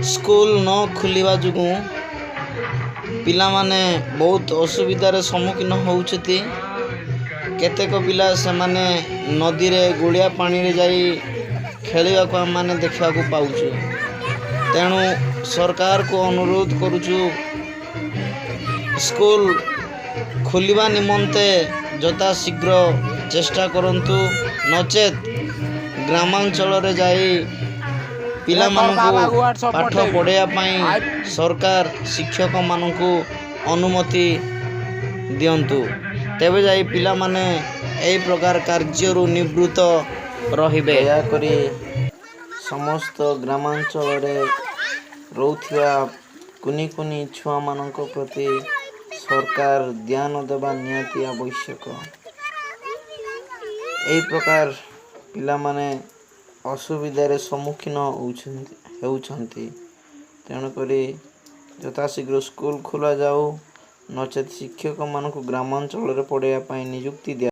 School ନ ଖୋଲିବା ଯୋଗୁଁ ପିଲାମାନେ ବହୁତ ଅସୁବିଧାରେ ସମ୍ମୁଖୀନ ହେଉଛନ୍ତି। କେତେକ ପିଲା ସେମାନେ ନଦୀରେ ଗୋଳିଆ ପାଣିରେ ଯାଇ ଖେଳିବାକୁ ଆମେମାନେ ଦେଖିବାକୁ ପାଉଛୁ। ତେଣୁ ସରକାରକୁ ଅନୁରୋଧ କରୁଛୁ, ସ୍କୁଲ ଖୋଲିବା ନିମନ୍ତେ ଯଥା ଶୀଘ୍ର ଚେଷ୍ଟା କରନ୍ତୁ, ନଚେତ୍ ଗ୍ରାମାଞ୍ଚଳରେ ଯାଇ ପିଲାମାନଙ୍କୁ ପାଠ ପଢ଼ାଇବା ପାଇଁ ସରକାର ଶିକ୍ଷକମାନଙ୍କୁ ଅନୁମତି ଦିଅନ୍ତୁ। ତେବେ ଯାଇ ପିଲାମାନେ ଏହି ପ୍ରକାର କାର୍ଯ୍ୟରୁ ନିବୃତ୍ତ ରହିବେ। ଦୟାକରି ସମସ୍ତ ଗ୍ରାମାଞ୍ଚଳରେ ରହୁଥିବା କୁନି କୁନି ଛୁଆମାନଙ୍କ ପ୍ରତି ସରକାର ଧ୍ୟାନ ଦେବା ନିହାତି ଆବଶ୍ୟକ। ଏହି ପ୍ରକାର ପିଲାମାନେ ଅସୁବିଧାରେ ସମ୍ମୁଖୀନ ହେଉଛନ୍ତି। ତେଣୁକରି ଯଥାଶୀଘ୍ର ସ୍କୁଲ ଖୋଲାଯାଉ, ନଚେତ୍ ଶିକ୍ଷକମାନଙ୍କୁ ଗ୍ରାମାଞ୍ଚଳରେ ପଢ଼ାଇବା ପାଇଁ ନିଯୁକ୍ତି ଦିଆ